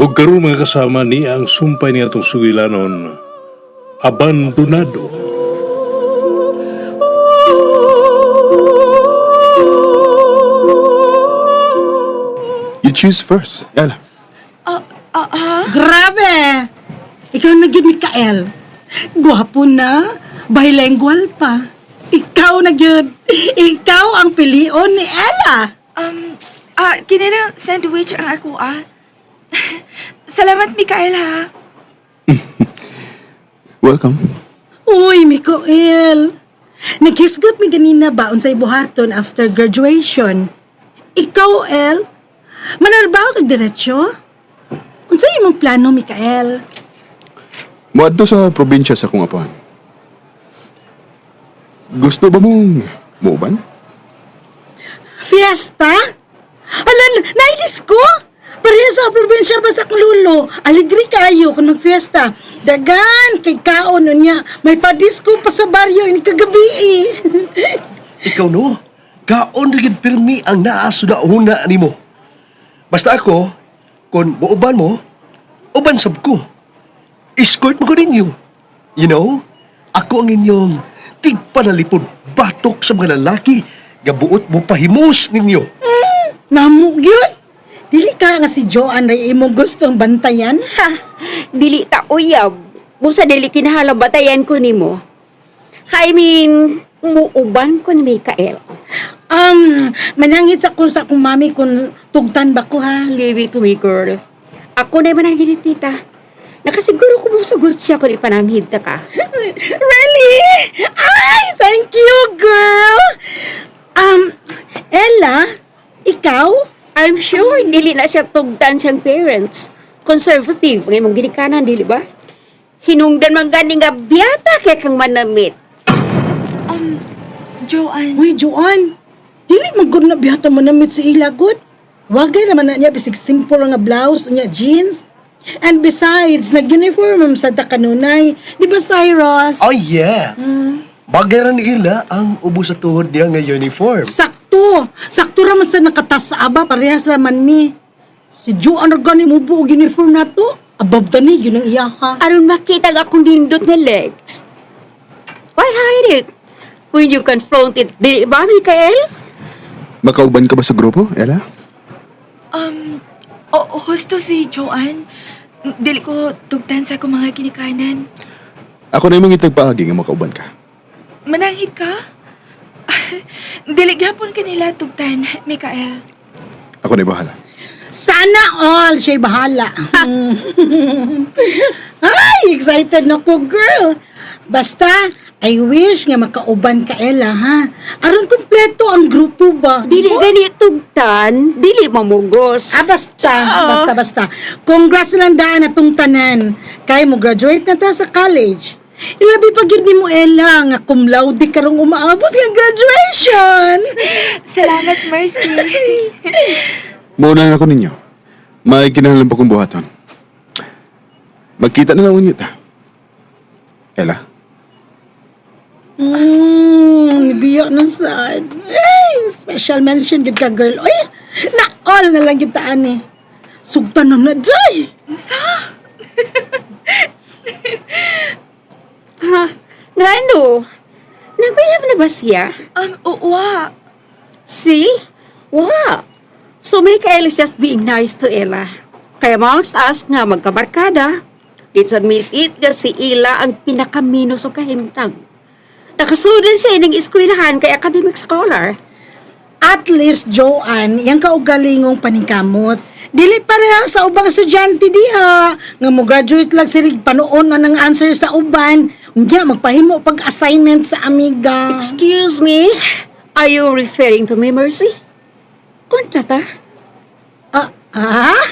Og karon, mga kasama, niya ang sumpay niya atong sugilanon, Abandonado. You choose first, Ella. Grabe! Ikaw na gyud, Mikael. Gwapo na, bilingual pa. Ikaw na gyud. Ikaw ang pilion ni Ella. Kini lang sandwich ang ako ah. Salamat, Mikael, ha. Welcome. Uy, Mikael. Naghisgot mi ganina ba unsay buhaton after graduation? Ikaw, El, manarbaho kag diretso? Unsay imong plano, Mikael? Muadto sa probinsya sa akong apuhan. Gusto ba mong muuban? Fiesta? Alan, nailis ko! Pareha sa probinsya ba sa akong lulo? Aligri kayo kung magfiesta. Dagan, kay kaon niya. May pa-disco pa sa baryo, ini kagabi eh. Ikaw no, kaon ra gid pirmi ang naa sa una nimo. Basta ako, kung muuban mo, uban sab ko. Escort mo ko ninyo. You know, ako ang inyong tigpanalipod batok sa mga lalaki nga buot mo pahimos ninyo. Namo gyud. Dili ka nga si Joanne ray imong gustong bantayan. Ha, dili ta uyab. Busa dili kinahanglan batayan ko nimo. I mean, muuban ko ni Mikael. Manangit sa akong mami kung tugtan ba ko ha. Leave it to me, girl. Ako na mananghid ni tita. Nakasiguro ko musugot siya kung ipananghid ta ka. Really? Ay, thank you, girl. Ella, ikaw? I'm sure dili na siya tugtan siyang parents. Conservative ang imong ginikanan, dili ba? Hinungdan man gani nga biyata kay kang manamit. Joanne. Uy, Joanne, dili man gud na biyata manamit si ila gud. Wagay naman na niya bisig simple nga blouse niya jeans. And besides, nag-uniform man sa ta kanunay. Di ba, Cyrus? Oh yeah. Bagay ra ni ila ang ubo sa tuhod niya nga uniform. Sakto! Sakto ra man sa nakatas sa aba, parehas ra man mi. Si Joanne ra gani mo buo uniform nato. Above the knee, yun ang iya ha. Aron makita ang akong nindot nga legs. Why hide it? When you can flaunt it, di ba, Mikael? Makauban ka ba sa grupo, Ella? Oh, husto si Joanne. Dili ko tugtan sa akong mga ginikanan. Ako na yung mga paagi nga makauban ka. Mananghid ka? Dili gyapon kanila tugtan, Mikael. Ako na yung bahala. Sana all, siya'y bahala. Ay, excited na ko, girl. Basta, I wish nga makauban ka, Ella, ha? Aron kumpleto ang grupo ba? Dili gani tugtan, dili mamugos. Ah, basta, basta, basta. Congrats na lang daan atong tanan. Kay mo graduate na ta sa college. Ilabi pa gyud nimo, Ella, nga cum laude karong umaabot nga graduation. Salamat, Mercy. Mauna na ako ninyo. May kinahanglan pa kong buhaton. Magkita na lang unya ta. Ella, Biyo na sad. Eh, special mention gid ka, girl. Oy, na all na lang kita ani. Sugtan na na, jay. Sa? Ha? Ngano? Nabayab na ba siya? Uwa. See? Wa. So Mikael is just being nice to Ella. Kaya amongst us nga magkabarkada, let's admit it nga si Ella ang pinakaminos o kahimtang. Nakasudan siya ining eskwelahan kay academic scholar. At least, Joanne, yang kaugalingong paningkamot. Dili pareha sa ubang estudyante diha. Nga mo graduate lang sirig panoon na ng answer sa uban. Unya, magpahimo pag assignment sa amiga. Excuse me? Are you referring to me, Mercy? Kontra ta? Ah, ah?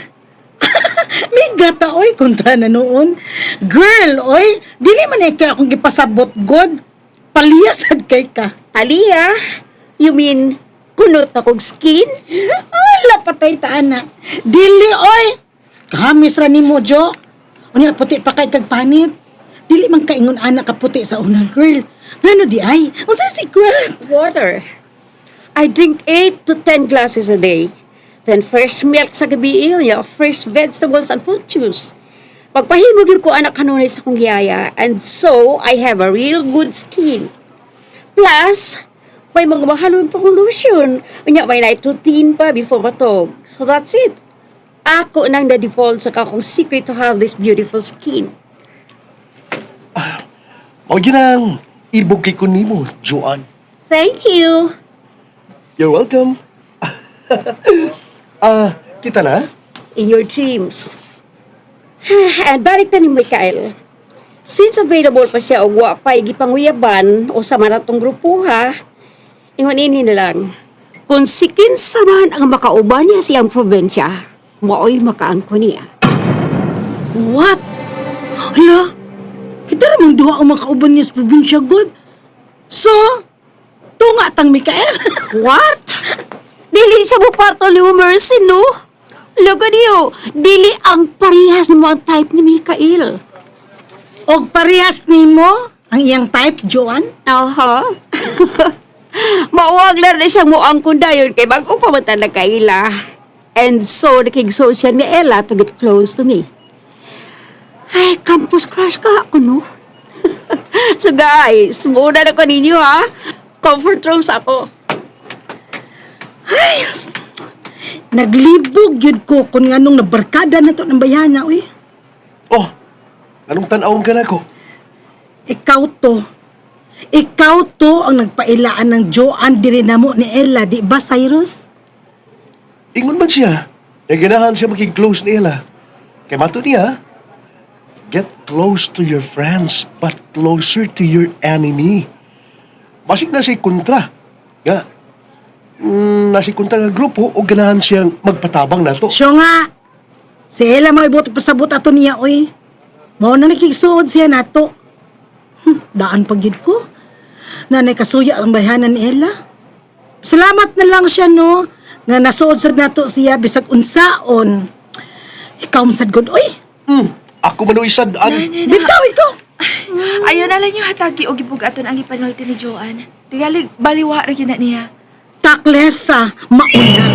May gata, oy, kontra na noon. Girl, oy, dili man eh kay akong gipasabot, God. Paliyasad kay ka. Aliyah? You mean, kunot akong skin? Ala, patay ta, ana. Dili, oy! Kahamis ra nimo, Jo. Unya, puti pa kay kag panit. Dili man kaingon ana ka puti sa unang girl. Ngano di ay? Unsa secret? Water. I drink 8 to 10 glasses a day. Then fresh milk sa gabi iyo, ya, fresh vegetables and fruit juice. Pagpahimo gyud ko anak kanunay sa akong yaya, and so I have a real good skin. Plus, may mga mahalon pa kong lotion. Unya, may night routine pa before matog. So that's it. Ako nang na-default sa akong secret to have this beautiful skin. Mao gyud ang ibog kay ko nimo, Joanne. Thank you. You're welcome. Kita na? In your dreams. And balik ta ni Mikael. Since available pa siya og wa pa gipanguyaban o sa manatong grupuha, ingon ini na lang. Kung si kinsa man ang makauban niya siyang probinsya, maoy makaangko niya. What? Hala? Kita ramang duha ang makauban niya sa probinsya, good. So, tunga tang Mikael. What? Dili siya mo partol ni mo, Mercy, no? Look at you. Dili ang parehas ni mo ang type ni Mikael. Og parehas nimo ang iyang type, Joanne? Aha. Mauwag na rin siyang muangkon dayon kay bago pa man talaga ila. And so, nakigso siya ni Ella to get close to me. Ay, campus crush ka ako, no? So guys, muna na ko ninyo, ha? Comfort rooms ako. Ay, naglibog yun ko kung nganong nabarkada na to ng bayana, uy. Oh, anong tan-awon ka na ko? Ikaw to. Ikaw to ang nagpailaan ng Joanne diri namo ni Ella, di ba, Cyrus? Ingon man siya. Naganahan siya makig-close ni Ella. Kay mato niya, get close to your friends, but closer to your enemy. Basig na siya kontra. Nga, nasi kontra nga grupo o ganahan siyang magpatabang nato. Siya nga. Si Ella maibot pasabot ato niya, uy. Mao na nakigsuod siya nato. Daan pag ko. Nanay kasuya ang bayhanan ni Ella. Salamat na lang siya, no? Nga nasuod sad nato siya bisag unsaon. Ikaw man sad gud, uy. Ako man uy sad-an. Nay, nay, na. Bitaw ikaw. Ayaw na lang yung hatagi og gibugaton ang ipanulti ni Joanne. Tingali, baliwa ra gyud na niya. Taklesa, mauna.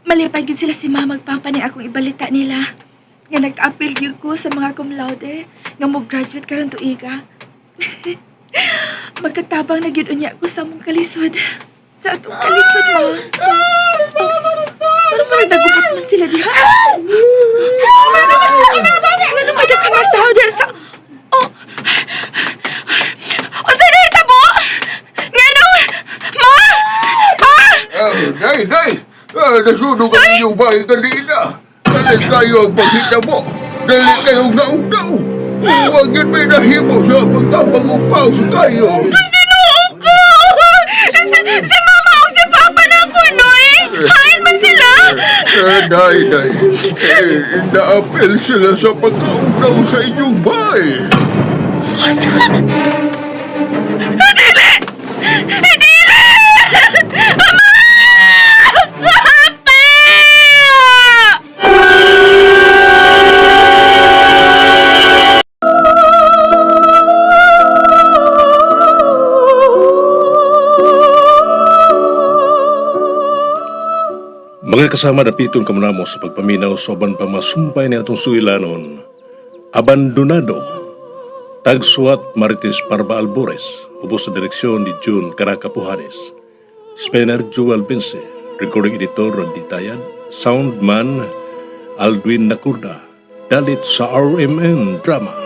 Malipay gid sila si mama magpapa ni akong ibalita nila. Nga nag-appeal gyud ko sa mga cum laude nga mo graduate karon tuiga. Magkatabang na gyud unya ko sa among kalisod. Sa atong kalisod, ma. Pero parang nagubot man sila diha. Ano ba ka mataw diha sa... Oh! Unsa na hitabo? Nganong? Ma! Pa! Ah, day, day! Ah, nasunog ang inyong bahay kanina. Dali kayo ang pagkita mo. Dali kayong naugnaw. Huwag yun may nahimo sa pagtabang upaw sa kayo. Ginoo ko! Si mama o si papa na ako, Noy! Hain man sila! Eh, day, day. Eh, naapel sila sa pagkaugnaw sa inyong bahay. Dili! Dili! Ama! Papa! Mga kasama dapiton kamunamo sa pagpaminaw sa uban pa masumpay ni atong sugilanon. Abandonado. Tagsuat Marites Parba Albores, ubos sa direksyon ni June Caracapujanes. Spencer Joel Vince, recording editor Randy Tayad, soundman Aldwin Nakurda, dalit sa RMN Drama.